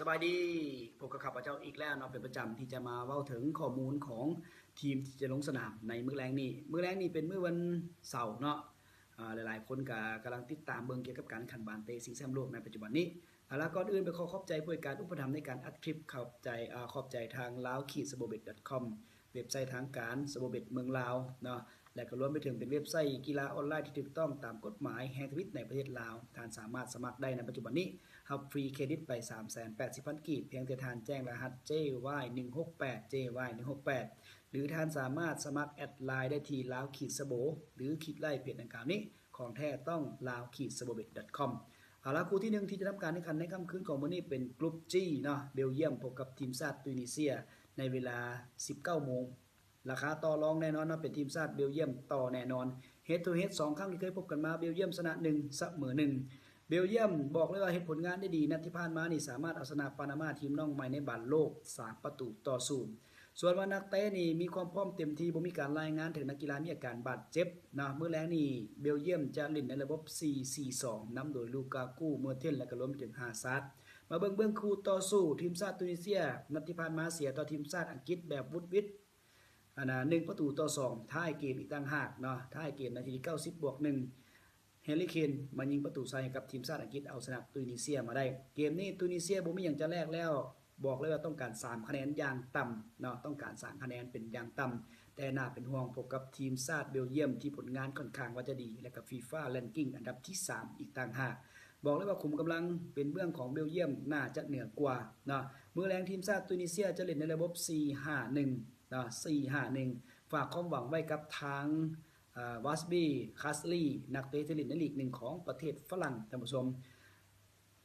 ສະບາຍດີ ພົບກັບຂ້າພະເຈົ້າອີກແລ້ວເນາະ ເປັນປະຈຳທີ່ຈະມາເວົ້າເຖິງຂໍ້ມູນຂອງທີມທີ່ຈະລົງສະໜາມໃນມື້ແລງນີ້. ມື້ແລງນີ້ເປັນມື້ວັນເສົາເນາະ ອາ ຫຼາຍໆຄົນກະກຳລັງຕິດຕາມເບິ່ງກ່ຽວກັບການແຂ່ງຂັນບານເຕະຊິງແຊ້ມໂລກໃນປັດຈຸບັນນີ້. ເອົາລະ ກ່ອນອື່ນໄປຂໍຂອບໃຈຜູ້ຈັດການອຸປຖັມໃນການອັດຄລິບ ຂອບໃຈ ອາ ຂອບໃຈທາງ Laokids Sabobet dot com ເວັບໄຊທາງການ Sabobet ເມືອງລາວເນາະ ແລະ ກໍລວມໄປເຖິງເປັນເວັບໄຊກິລາອອນລາຍທີ່ຖືກຕ້ອງຕາມກົດໝາຍແຫ່ງທຳອິດໃນປະເທດລາວ. ທ່ານສາມາດສະໝັກໄດ້ໃນປັດຈຸບັນນີ້ ຮັບຟຣີເຄຣດິດໄປ ສາມແສນແປດສິບພັນ ກີບ ພຽງແຕ່ທ່ານແຈ້ງລະຫັດ JY ໜຶ່ງຫົກແປດ JY ໜຶ່ງຫົກແປດ ຫຼືທ່ານສາມາດສະໝັກແອັດລາຍໄດ້ທີ່ Laokids Sabo ຫຼືຄລິກໄລ້ເພຈດັ່ງກ່າວນີ້. ຂອງແທ້ຕ້ອງ Laokids Sabobet dot com. ເອົາລະ ຄູ່ທີໜຶ່ງທີ່ຈະທຳການແຂ່ງຂັນໃນຄ່ຳຄືນຂອງມື້ນີ້ເປັນ Group G ເນາະ ເບວຢ້ຽມພົບກັບທີມຊາດຕຸຍນີເຊຍ ໃນເວລາສິບເກົ້າໂມງ. ລາຄາຕໍ່ລອງແນ່ນອນເນາະ ເປັນທີມຊາດເບວຢ້ຽມຕໍ່ແນ່ນອນ. Head to head ສອງຄັ້ງທີ່ເຄີຍພົບກັນມາ ເບວຢ້ຽມຊະນະໜຶ່ງ ສະເໝີໜຶ່ງ. ເບວຢ້ຽມບອກເລີຍວ່າເຮັດຜົນງານໄດ້ດີ ນັດທີ່ຜ່ານມານີ້ສາມາດເອົາຊະນະປານາມາ ທີມນ້ອງໃໝ່ໃນບານໂລກ ສາມປະຕູຕໍ່ສູນ. ສ່ວນວ່ານັກເຕະນີ້ມີຄວາມພ້ອມເຕັມທີ່ ບໍ່ມີການລາຍງານເຖິງນັກກິລາມີອາການບາດເຈັບເນາະ. ມື້ແລງນີ້ເບວຢ້ຽມຈະຫຼິ້ນໃນລະບົບສີ່ສີ່ສອງ ນຳໂດຍ Lukaku, Mertens ແລະ ກໍລວມໄປເຖິງ Hazard. ມາເບິ່ງເບື້ອງຄູ່ຕໍ່ສູ້ ທີມຊາດຕຸຍນີເຊຍ ນັດທີ່ຜ່ານມາເສຍຕໍ່ທີມຊາດອັງກິດແບບຫວຸດຫວິດ ອັນນ່າ ໜຶ່ງປະຕູຕໍ່ສອງ ທ້າຍເກມອີກຕ່າງຫາກເນາະ. ທ້າຍເກມນາທີທີ່ເກົ້າສິບບວກໜຶ່ງ Harry Kane ມາຍິງປະຕູໃສ່ໃຫ້ກັບທີມຊາດອັງກິດເອົາຊະນະຕຸຍນີເຊຍມາໄດ້. ເກມນີ້ຕຸຍນີເຊຍບໍ່ມີຫຍັງຈະແລກແລ້ວ ບອກເລີຍວ່າຕ້ອງການສາມຄະແນນຢ່າງຕ່ຳເນາະ ຕ້ອງການສາມຄະແນນເປັນຢ່າງຕ່ຳ. ແຕ່ໜ້າເປັນຫ່ວງພົບກັບທີມຊາດເບວຢ້ຽມທີ່ຜົນງານຂ້ອນຂ້າງວ່າຈະດີ ແລະ ກໍ FIFA Ranking ອັນດັບທີສາມອີກຕ່າງຫາກ. ບອກເລີຍວ່າຂຸມກຳລັງເປັນເບື້ອງຂອງເບວຢ້ຽມໜ້າຈະເໜືອກວ່າເນາະ. ມື້ແລງທີມຊາດຕຸຍນີເຊຍຈະຫຼິ້ນໃນລະບົບສີ່ຫ້າໜຶ່ງ ເນາະ ສີ່ຫ້າໜຶ່ງ ຝາກຄວາມຫວັງໄວ້ກັບທາງ ອາ Wasby Kazli ນັກເຕະທີ່ຫຼິ້ນໃນລີກໜຶ່ງຂອງປະເທດຝຣັ່ງ ທ່ານຜູ້ຊົມ.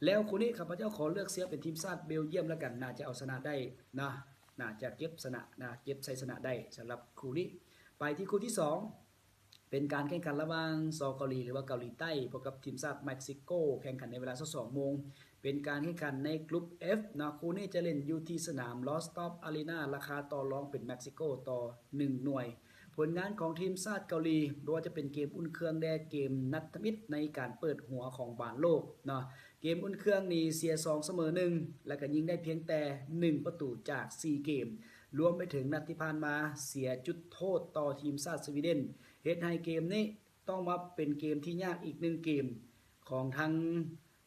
ແລ້ວຄູ່ນີ້ຂ້າພະເຈົ້າຂໍເລືອກເຊຍເປັນທີມຊາດເບວຢ້ຽມລະກັນ ໜ້າຈະເອົາຊະນະໄດ້ເນາະ ໜ້າຈະເກັບຊະນະ ໜ້າເກັບໄຊຊະນະໄດ້ສຳລັບຄູ່ນີ້. ໄປທີ່ຄູ່ທີສອງ ເປັນການແຂ່ງຂັນລະຫວ່າງ ສ ເກົາຫຼີ ຫຼືວ່າເກົາຫຼີໃຕ້ ພົບກັບທີມຊາດເມັກຊິໂກ ແຂ່ງຂັນໃນເວລາຊາວສອງໂມງ. ເປັນການແຂ່ງຂັນໃນ Group F ເນາະ ຄູ່ນີ້ຈະຫຼິ້ນຢູ່ທີ່ສະໜາມ Rostov Arena ລາຄາຕໍ່ລອງເປັນເມັກຊິໂກຕໍ່ໜຶ່ງໜ່ວຍ. ຜົນງານຂອງທີມຊາດເກົາຫຼີ ບໍ່ວ່າຈະເປັນເກມອຸ່ນເຄື່ອງ ແລະ ເກມນັດທຳອິດໃນການເປີດຫົວຂອງບານໂລກເນາະ ເກມອຸ່ນເຄື່ອງນີ້ເສຍສອງ ສະເໝີໜຶ່ງ ແລະ ກໍຍິງໄດ້ພຽງແຕ່ໜຶ່ງປະຕູຈາກສີ່ເກມ ລວມໄປເຖິງນັດທີ່ຜ່ານມາເສຍຈຸດໂທດຕໍ່ທີມຊາດສະວີເດັນ ເຮັດໃຫ້ເກມນີ້ ຕ້ອງວ່າເປັນເກມທີ່ຍາກອີກໜຶ່ງເກມຂອງທັງ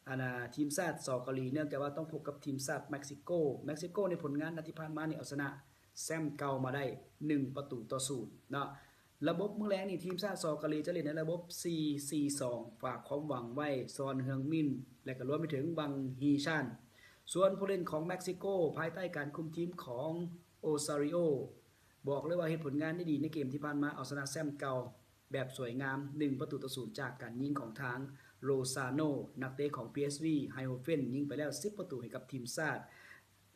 ອັນນ່າ ທີມຊາດ ສ ເກົາຫຼີ ເນື່ອງຈາກວ່າຕ້ອງພົບກັບທີມຊາດເມັກຊິໂກ. ເມັກຊິໂກໃນຜົນງານນັດທີ່ຜ່ານມານີ້ເອົາຊະນະແຊ້ມເກົ່າມາໄດ້ໜຶ່ງປະຕູຕໍ່ສູນເນາະ. ລະບົບມື້ແລງນີ້ ທີມຊາດ ສ ເກົາຫຼີ ຈະຫຼິ້ນໃນລະບົບສີ່ສີ່ສອງ ຝາກຄວາມຫວັງໄວ້ ຊອນ ເຮືອງມິນ ແລະ ກໍລວມໄປເຖິງ ວັງ ຮີຊານ. ສ່ວນຜູ້ຫຼິ້ນຂອງເມັກຊິໂກ ພາຍໃຕ້ການຄຸມທີມຂອງ ໂອຊາຣິໂອ ບອກເລີຍວ່າເຮັດຜົນງານໄດ້ດີໃນເກມທີ່ຜ່ານມາ ເອົາຊະນະແຊ້ມເກົ່າ ແບບສວຍງາມ ໜຶ່ງປະຕູຕໍ່ສູນ ຈາກການຍິງຂອງທາງ ໂຣຊາໂນ ນັກເຕະຂອງ ພີເອສວີ ໄຮໂຮເຟນ ຍິງໄປແລ້ວສິບປະຕູໃຫ້ກັບທີມຊາດ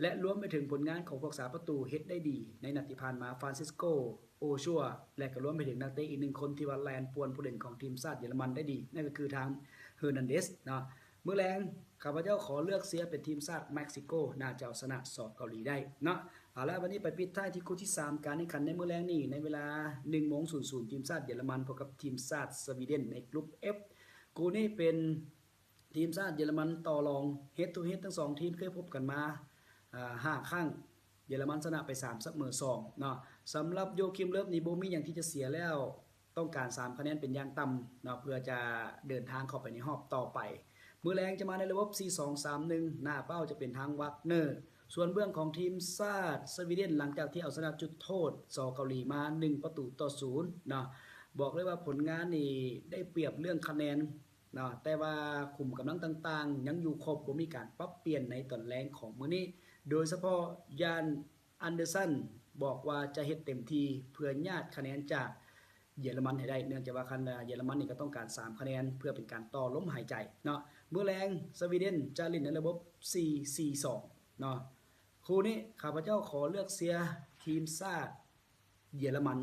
ແລະ ລວມໄປເຖິງຜົນງານຂອງຜູ້ຮັກສາປະຕູເຮັດໄດ້ດີໃນນັດທີ່ຜ່ານມາ ຟຣານຊິສໂກ ໂອຊັວ ແລະ ກໍລວມໄປເຖິງນັກເຕະອີກໜຶ່ງຄົນທີ່ວ່າແລ່ນປ່ວນຜູ້ຫຼິ້ນຂອງທີມຊາດເຢຍລະມັນໄດ້ດີ ນັ້ນກໍຄືທາງ ເຮີນັນເດສ ເນາະ. ມື້ແລງ ຂ້າພະເຈົ້າຂໍເລືອກເຊຍເປັນທີມຊາດເມັກຊິໂກ ໜ້າຈະເອົາຊະນະ ສ ເກົາຫຼີ ໄດ້ເນາະ. ເອົາລະ ບັດນີ້ໄປປິດທ້າຍທີ່ຄູ່ທີສາມ ການແຂ່ງຂັນໃນມື້ແລງນີ້ ໃນເວລາໜຶ່ງໂມງສູນສູນ ທີມຊາດເຢຍລະມັນພົບກັບທີມຊາດສະວີເດັນໃນ Group F ຄູ່ນີ້ເປັນທີມຊາດເຢຍລະມັນຕໍ່ລອງ Head to head ທັງສອງທີມເຄີຍພົບກັນມາ ອາ ຫ້າຄັ້ງ ເຢຍລະມັນຊະນະໄປສາມ ສະເໝີສອງເນາະ. ສຳລັບໂຢຄິມ ເລີບນີ້ບໍ່ມີຫຍັງທີ່ຈະເສຍແລ້ວ ຕ້ອງການສາມຄະແນນເປັນຢ່າງຕ່ຳເນາະ ເພື່ອຈະເດີນທາງເຂົ້າໄປໃນຮອບຕໍ່ໄປ. ມື້ແລງຈະມາໃນລະບົບສີ່ສອງສາມໜຶ່ງ ໜ້າເປົ້າຈະເປັນທາງວັກເນີ. ສ່ວນເບື້ອງຂອງທີມຊາດສະວີເດັນ ຫຼັງຈາກທີ່ເອົາຊະນະຈຸດໂທດ ສ ເກົາຫຼີ ມາໜຶ່ງປະຕູຕໍ່ສູນເນາະ ບອກເລີຍວ່າຜົນງານນີ້ໄດ້ປຽບເລື່ອງຄະແນນເນາະ ແຕ່ວ່າຂຸມກຳລັງຕ່າງໆຍັງຢູ່ຄົບ ບໍ່ມີການປັບປ່ຽນໃນຕອນແລງຂອງມື້ນີ້ ໂດຍສະເພາະ ຢານ ອັນເດີຊັນ ບອກວ່າຈະເຮັດເຕັມທີ່ເພື່ອຍາດຄະແນນຈາກເຢຍລະມັນໃຫ້ໄດ້ ເນື່ອງຈາກວ່າຄັນເຢຍລະມັນນີ້ກໍຕ້ອງການສາມຄະແນນເພື່ອເປັນການຕໍ່ລົມຫາຍໃຈເນາະ. ມື້ແລງສະວີເດັນຈະຫຼິ້ນໃນລະບົບສີ່ສີ່ສອງເນາະ. ຄູ່ນີ້ຂ້າພະເຈົ້າຂໍເລືອກເຊຍທີມຊາດເຢຍລະມັນ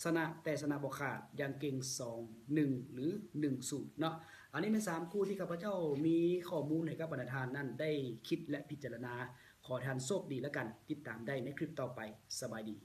ຊະນະແຕ່ຊະນະບໍ່ຂາດ ຢ່າງເກັ່ງ ສອງໜຶ່ງ ຫຼື ໜຶ່ງສູນເນາະ. ອັນນີ້ແມ່ນສາມຄູ່ທີ່ຂ້າພະເຈົ້າມີຂໍ້ມູນໃຫ້ກັບບັນດາທ່ານນັ້ນໄດ້ຄິດ ແລະ ພິຈາລະນາ. ຂໍໃຫ້ທ່ານໂຊກດີລະກັນ ຕິດຕາມໄດ້ໃນຄລິບຕໍ່ໄປ. ສະບາຍດີ.